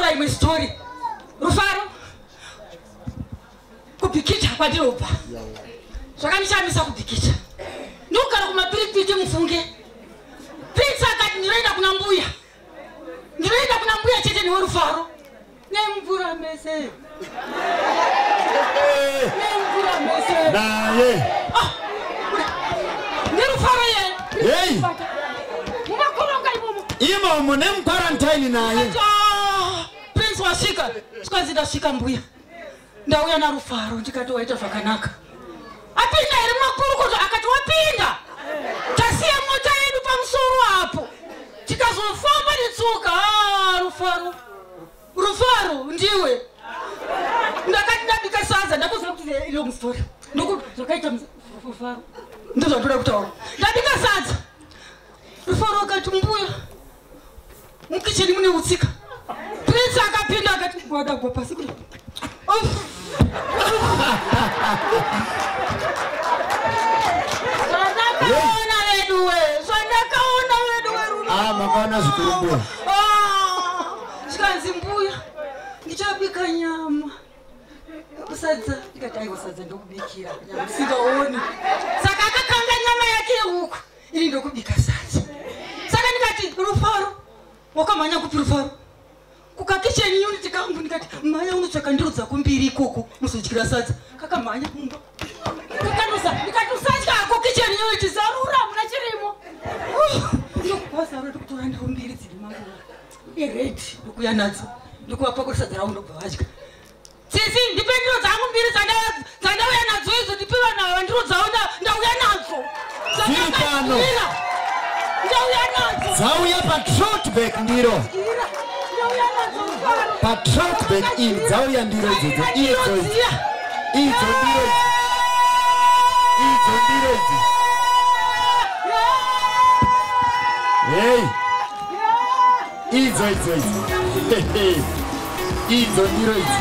kutaura imwe story. Rufaro kubhikicha kwandinobva zvakandishamisa kubhikicha. Ndokugara kumapiripiti mufunge. Prince akati ndinoenda kuna mbuya. Ndinoenda kuna mbuya chete newe Rufaro. Nemvura mese. Nemvura mese. Naye. Ah! Nerufaro ye. Hey. Mumakoronga imomo. Imomo nemuquarantine naye. Prince wasvika. Zvikanzi ndasvika mbuya. Ndauya naRufaro ndikati waita zvakanaka. Apinda here mumakurukuto akati wapinda. Tasiya mota yedu pamusoro apo. Tikazofamba netsoka. Ah, Rufaro. Rufaro ndiwe. Ndakati ndabika sadza ndakuziva kuti long story. Ndokuti zvakaita Rufaro. Ndozvandoda kutaura. Ndabika sadza. Rufaro akati mbuya. Mukicheni mune utsika. Prince akapinda akati gwadagwa pasi kudai. Zvandakaona veduwe, zvandakaona veduwe rudo. Ah, makaona zvikuru mbuya. Ah, zvikanzi mbuya, ndichabika nyama. Sadza, ndikati aiwa sadza ndokubikira, nyama usingaoni. Saka akakanga nyama yake yehuku, ini ndokubika sadza. Saka ndikati Rufaro, wakamhanya kupi Rufaro? Kukakicheni unit kangu ndikati mhanya unotsvaka ndiro dzako mbiri ikoko muzodyira sadza. Kakamhanya mumba. Kakanosa ndikati usatya hako kitchen unit zarura hamuna chirimo. Ndokubva ndikutora ndiro mbiri dziri manguva. Ired ndokuya nadzo. Ndokuvapa kuti sadza ravo ndobva vadya. Tsitsi ndipe ndiro dzangu mbiri dzandauya nadzo idzo ndipe vanhu ava ndiro dzavo ndauya nadzo. Dziri pano. Ndauya nadzo. Dzauya patrotback ndiro. Patrotback iri dzauya ndiro idzodzo. Idzo idzi. Idzo ndiro idzi. Idzo ndiro idzi. Hey. Idzo idzo idzi. Idzo ndiro idzi.